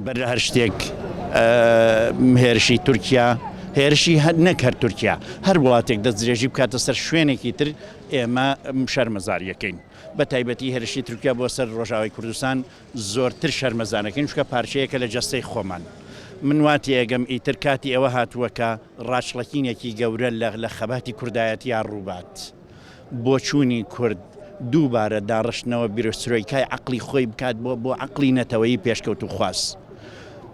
بەر لە هەر شتێک هێرشی تورکیا، هێرشی نەک هەر تورکیا، هەر وڵاتێک دەستدرێژی بکاتە سەر شوێنێکی تر ئێمە شەرمەزاریەکەین. بە تایبەتی هێرشی تورکیا بۆ سەر ڕۆژاوای کوردستان زۆرتر شەرمەزارەکەین چونکە پارچەیەکە لە جەستەی خۆمان. من وا تێئەگەم ئیتر کاتی ئەوە هاتووە کە ڕاچڵەکینێکی گەورە لە خەباتی کوردایەتیا ڕووبات. بۆچوونی کورد دووبارە داڕشتنەوە بیرۆسترۆیکای عەقڵی خۆی بکات بۆ بۆ عەقڵی نەتەوەیی پێشکەوتووخواز.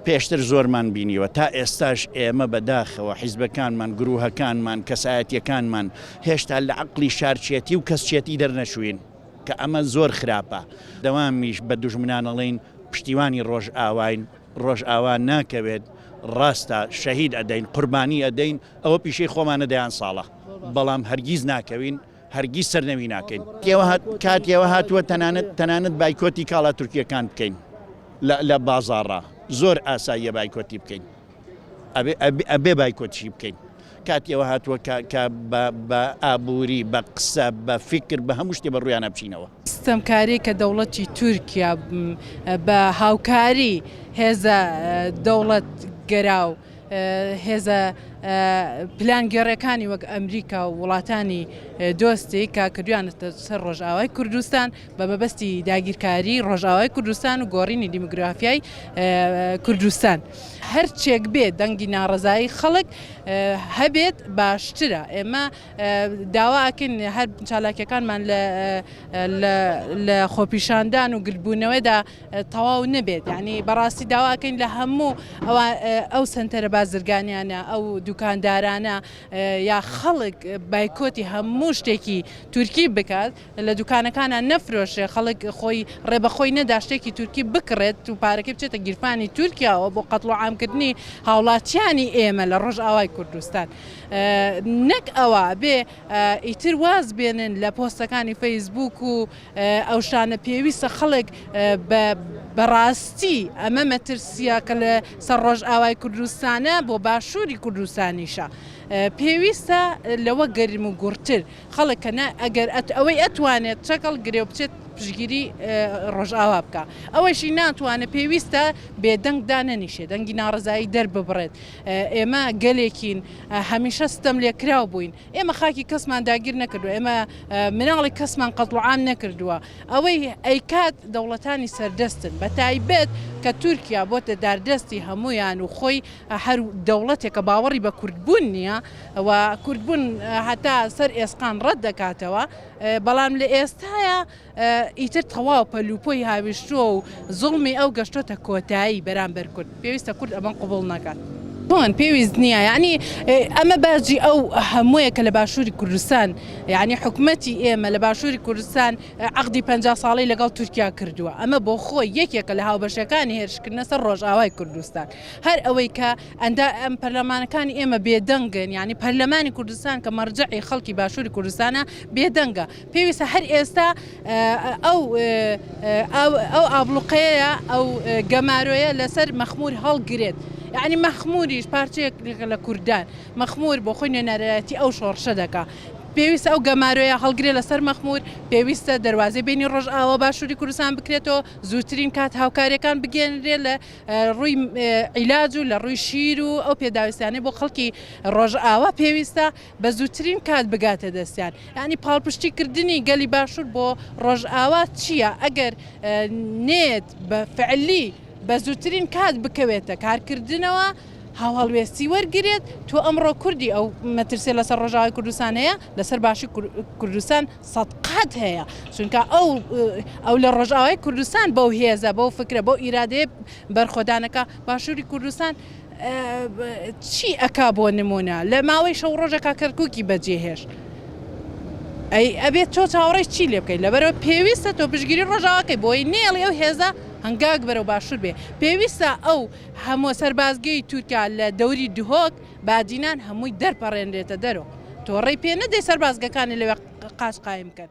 پێشتر زۆرمان بینیوە تا ئێستاش ئێمە بە داخەوە حیزبەکانمان، گرووهەکانمان، کەسایەتییەکانمان هێشتا لە عەقڵی شارچێتی و کەسچێتی دەرنەچووین کە ئەمە زۆر خراپە. دەوامیش بە دوژمنان ئەڵێین پشتیوانی ڕۆژئاواین، ڕۆژئاوا ناکەوێت، ڕاستە شەهید ئەدەین، قوربانی ئەدەین، ئەوە پیشەی خۆمانە دەیان ساڵە، بەڵام هەرگیز ناکەوین، هەرگیز سەرنەوی ناکەین. کاتی ئەوە هاتووە تەنانەت تەنانەت بایکۆتی کاڵا تورکییەکان بکەین لە بازاڕا، زۆر ئاساییە بایکۆتی بکەین، ئەبێ ئەبێ بایکۆتیشی بکەین. کاتی ئەوە هاتووە کە کە بە بە ئابووری، بە قسە، بە فیکر، بە هەموو شتێ بە ڕوویانا بچینەوە. ستەمکاری کە دەوڵەتی تورکیا بە هاوکاری هێزە دەوڵەت گەرا و هێزە پلانگێڕەکانی وەک ئەمریکا و وڵاتانی دۆستی کە کردویانەتە سەر ڕۆژئاوای کوردستان بە مەبەستی داگیرکاری ڕۆژئاوای کوردستان و گۆڕینی دیموگرافیای کوردستان. هەرچێک بێت دەنگی ناڕەزایی خەڵک هەبێت باشترە. ئێمە داوا ئەکەین هەر چالاکیەکانمان لە خۆپیشاندان و گردبوونەوەدا تەواو نەبێت یعنی بەڕاستی داوا ئەکەین لە هەموو ئەو سەنتەرە بازرگانیانە ئەو دوکاندارانە یا خەڵک بایکۆتی هەموو شتێکی تورکی بکات لە دوکانەکانا نەفرۆشێ خەڵک خۆی ڕێ بە خۆی نەدا شتێکی تورکی بکڕێت و پارەکەی بچێتە گیرفانی تورکیاوە بۆ قەتڵ و عامکردنی هاوڵاتیانی ئێمە لە ڕۆژئاوای کوردستان نەک ئەوە بێ ئیتر واز بێنن لە پۆستەکانی فەیسبوک و ئەو شتانە پێویستە خەڵک بەڕاستی ئەمە مەترسیە کە لە سەر ڕۆژئاوای کوردستانە بۆ باشووری کوردستانیشە پێویستە لەوە گەرم و گوڕتر خەڵک کە نا ئەگەر ئەوەی ئەتوانێت چەک هەڵگرێ و بچێت پشتگیری ڕۆژئاوا بکا ئەوەشی ناتوانێت پێویستە بێدەنگ دانەنیشێ دەنگی ناڕەزایی دەرببڕێت ئێمە گەلێکین هەمیشە ستەم لێکراو بووین ئێمە خاکی کەسمان داگیر نەکردووە ئێمە مناڵی کەسمان قەتڵوعام نەکردووە ئەوەی ئەیکات دەوڵەتانی سەردەستن بە تایبەت کە تورکیا بۆتە داردەستی هەمویان و خۆی هەر دەوڵەتێکە باوەڕی بە کوردبوون نییە و کوردبوون هەتا سەر ئێسقان ڕەت دەکاتەوە، بەڵام لە ئێستایا ئیتر تەواو پەلوپۆی هاویشتووە و زوڵمی ئەو گەشتۆتە کۆتایی بەرامبەر کورد، پێویستە کورد ئەمە قبوڵ نەکات. چۆن پێویست نییە یانی ئەمە باجی ئەو هەموویە کە لە باشووری کوردستان یانی حکومەتی ئێمە لە باشووری کوردستان عەقدی 50 ساڵەی لەگەڵ تورکیا کردووە ئەمە بۆ خۆی یەکێکە لە هاوبەشەکانی هێرشکردنە سەر ڕۆژئاوای کوردستان هەر ئەوەی کە ئەندا ئەم پەرلەمانەکانی ئێمە بێدەنگن یانی پەرلەمانی کوردستان کە مەرجەعی خەڵکی باشووری کوردستانە بێدەنگە پێویستە هەر ئێستا ئەو ئەو ئابڵوقەیە ئەو گەمارۆیە لەسەر مەخمور هەڵگرێت یعنی مەخموریش پارچەیەک لە کوردان مەخمور بۆ خۆی نوێنەرایەتی ئەو شۆڕشە دەکا پێویستە ئەو گەمارۆیە هەڵگرێ لەسەر مەخمور پێویستە دەروازەی بینی ڕۆژئاوا باشووری کوردستان بکرێتەوە زووترین کات هاوکاریەکان بگەێنرێ لە ڕووی عیلاج و لە ڕووی شیر و ئەو پێداویستیانەی بۆ خەڵکی ڕۆژئاوا پێویستە بە زووترین کات بگاتە دەستیان. یانی پاڵپشتی کردنی گەلی باشوور بۆ ڕۆژئاوا چییە؟ ئەگەر نێت بە فعلی بە زووترین کات بکەوێتە کارکردنەوە، هاوهەڵوێستی وەرگرێت، تۆ ئەمڕۆ کوردی ئەو مەترسیە لەسەر ڕۆژئاوای کوردستان هەیە، لەسەر باشووری کوردستان سەدقات هەیە چونکە ئەو ئەو لە ڕۆژئاوای کوردستان بەو هێزە بەو فکرە بەو ئیرادەیە بەرخۆدانەکە باشووری کوردستان چی ئەکا بۆ نمونە لە ماوەی شەو ڕۆژێکا کەرکوکی بەجێهێشت ئەی ئەبێت تۆ چاوەڕێی چی لێ بکەیت لەبەرەوە پێویستە تۆ پشگیری ڕۆژاواکەی بۆی نێڵی ئەو هێزە هەنگاک بەرەو باشوور بێ پێویستە ئەو هەموو سەربازگەی تورکیا لە دەوری دهۆک بادینان هەمووی دەرپەڕێنرێتە دەرۆ تۆ ڕێی پێ نەدەی سەربازگەکانی لەوێ قاچ قایم کەن.